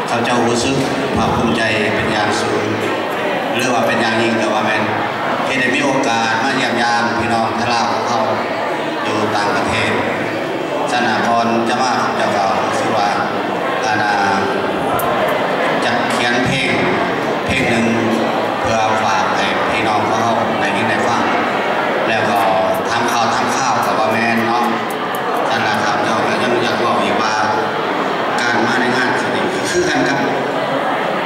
ຂ້າພະເຈົ້າຮູ້ສຶກພາກພູມໃຈເປັນຢ່າງສູງ ຫຼືວ່າເປັນຢ່າງຍິ່ງກໍວ່າແມ່ນ ທີ່ໄດ້ມີໂອກາດມາຢ້ຽມຢາມພີ່ນ້ອງໄທລາວຂອງເຮົາຢູ່ຕ່າງປະເທດ. ສະນັ້ນ ກ່ອນຈະມາ ຂ້າພະເຈົ້າກໍຮູ້ສຶກວ່າ ອັນ ອາ ຈະຂຽນເພງ ເພງໜຶ່ງ ເພື່ອຝາກໃຫ້ພີ່ນ້ອງຂອງເຮົາໄດ້ຍິນໄດ້ຟັງ ແລ້ວກໍຖາມຂ່າວຖາມຄາວກໍວ່າແມ່ນເນາະ. ສະນັ້ນ ຂ້າພະເຈົ້າກໍຍັງຢາກເວົ້າອີກວ່າ ການມາໃນງານທີ່ນີ້ຄືກັນກັບ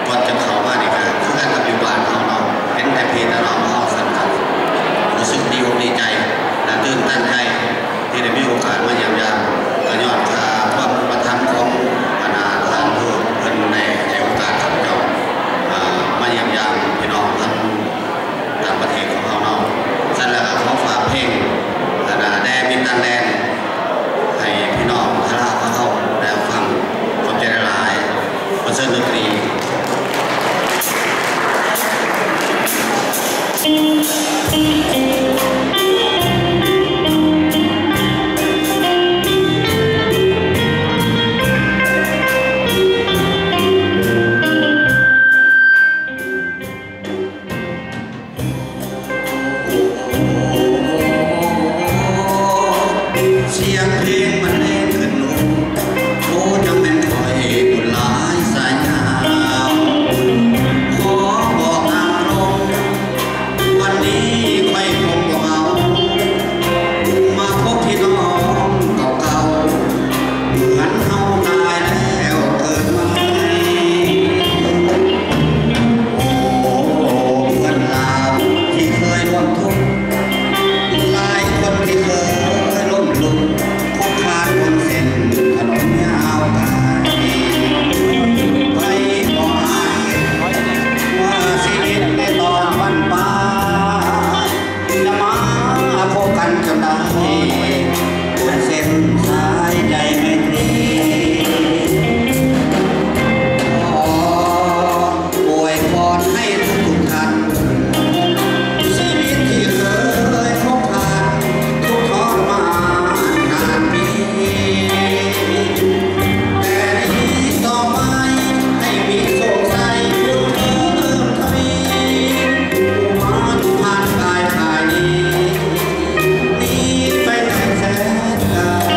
ກ່ອນຈະເຂົ້າມານີ້ກໍຄືກັນກັບຢູ່ບ້ານເຮົາເນາະ ເຫັນແຕ່ພີ່ແຕ່ນ້ອງເຮົາ ສະນັ້ນກໍຮູ້ສຶກດີອົກດີໃຈ ແລະ ຕື່ນຕັນໃຈ ທີ່ໄດ້ມີໂອກາດມາຢ້ຽມຢາມ ກໍຍ້ອນຄ່າຄວາມອຸປະຖຳຂອງ ອັນ ທ່ານຜູ້ເພິ່ນໄດ້ໃຫ້ໂອກາດຂ້າພະເຈົ້າ ອາ ມາຢ້ຽມຢາມພີ່ນ້ອງທັງຕ່າງປະເທດຂອງເຮົາເນາະ. ຊັ້ນແລ້ວກໍຂໍຝາກເພງ ອັນ ແດ່ມິດຕ່າງແດນ ໃຫ້ພີ່ນ້ອງຊາວລາວຂອງເຮົາໄດ້ຟັງ. ຂອບໃຈຫຼາຍໆ. ຂໍເຊີນດົນຕີ. ສຽງເພງບັນເລງຂຶ້ນໂອ ໂອ ຈັ່ງແມ່ນຂ້ອຍບຸນຫຼາຍສາຍຍາວ ຂໍບອກຕາມຕົງ ວັນນີ້ຂ້ອຍຄົງບໍ່ເອົາ ມາພົບພີ່ນ້ອງເກົ່າໆ ເໝືອນເຮົາຕາຍແລ້ວເກີດໃໝ່. ໂອ້ ເພື່ອນລາວທີ່ເຄີຍຮ່ວມທຸກ ຫຼາຍຄົນທີ່ເຄີຍລົ້ມລຸກ ຄຸກຄານບົນເສັ້ນຖະໜົນຍາວໄກ ໃຜບໍ່ອາດຄິດວ່າຊີວິດໃນຕອນບັ້ນປາຍ ຈະມາພົບກັນຈົນໄດ້ ບົນເສັ້ນສາຍໃຈໄມຕີ. ຂໍອວຍພອນໃຫ້ທຸກໆທ່ານ ຊີວິດທີ່ເຄີຍພົບຜ່ານ ທຸກທໍລະມານນານປີ ແຕ່ນີ້ຕໍ່ໄປໃຫ້ມີໂຊກໄຊບຸນເພີ່ມທະວີ ຜູ້ມານຜ່ານກາຍພາຍນີ້ ໜີໄປໄກແສນໄກ.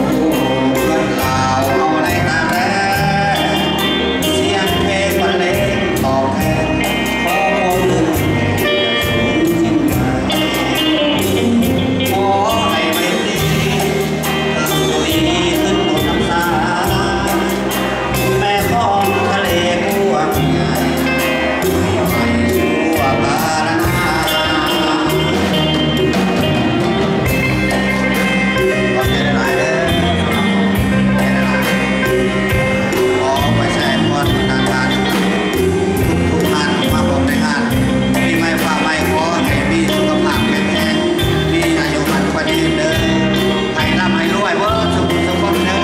ໂອ້ ເພື່ອນລາວເຮົາໃນຕ່າງແດນ ສຽງເພງບັນເລງຕອບແທນ ຂໍຄວາມເລີດເລີດສູງຍິ່ງໃຫຍ່ ຂໍໃຫ້ໄມຕີ ເພີ່ມທະວີຂຶ້ນບົນນ້ຳສາ ແມ່ຂອງທະເລກວ້າງໃຫຍ່ ໃຫ້ໄຫວທົ່ວກາລະນານ. ຂອບໃຈຫຼາຍໆເດີ ຂອບໃຈຫຼາຍໆ ຂໍໄປໃຊ້ພອນບັນດາທ່ານທຸກໆທ່ານທີ່ມາຮ່ວມໃນງານປີໃໝ່ຟ້າໃໝ່ ຂໍໃຫ້ມີສຸຂະພາບແຂງແຮງ ມີອາຍຸໝັ້ນຂວັນຍືນເດີ ໃຫ້ລ່ຳໃຫ້ລວຍເບິດສູ່ຜູ້ສູ່ຄົນເດີ.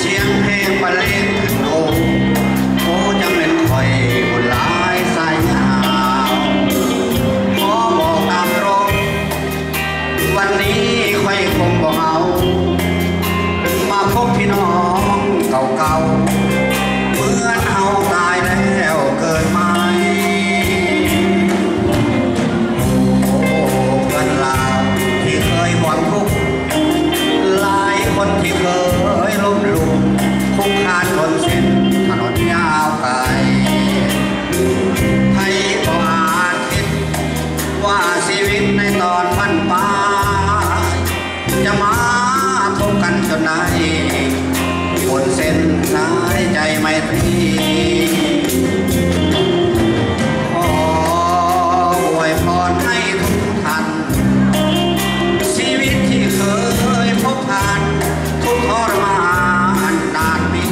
ສຽງເພງບັນເລງຂຶ້ນໂອ ໂອ ຈັ່ງແມ່ນຂ້ອຍບຸນຫຼາຍສາຍຍາວ ຂໍບອກຕາມຕົງ ວັນນີ້ຂ້ອຍຄົງບໍ່ເອົາ ມາພົບພີ່ນ້ອງເກົ່າໆ ເໝືອນເຮົາຕາຍແລ້ວເກີດໃໝ່. ໂອ້ ເພື່ອນລາວທີ່ເຄີຍຮ່ວມທຸກ ຫຼາຍຄົນທີ່ເຄີຍລົ້ມລຸກ ຄຸກຄານບົນເສັ້ນຖະໜົນຍາວໄກ ໃຜບໍ່ອາດຄິດ ວ່າຊີວິດໃນຕອນບັ້ນປາຍ ຈະມາພົບກັນຈົນໄດ້ ບົນເສັ້ນສາຍໃຈໄມຕີ. ຂໍອວຍພອນໃຫ້ທຸກທ່ານ ຊີວິດທີ່ເຄີຍພົບຜ່ານ ທຸກທໍລະມານນານປີ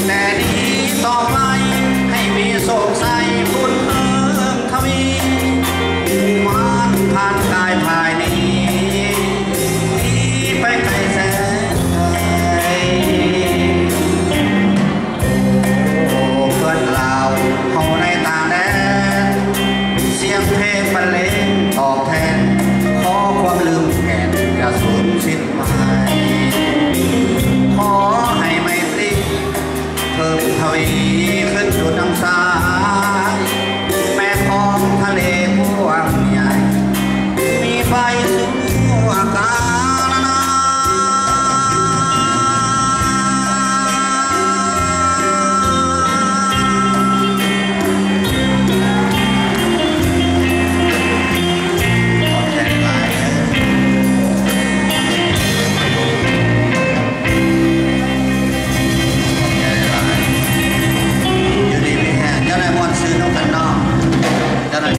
ແຕ່ນີ້ຕໍ່ໄປໃຫ້ມີໂຊກໄຊບຸນເພີ່ມທະວີ ຜູ້ມານຜ່ານກາຍພາຍນີ້ ໜີໄປໄກແສນໄກ.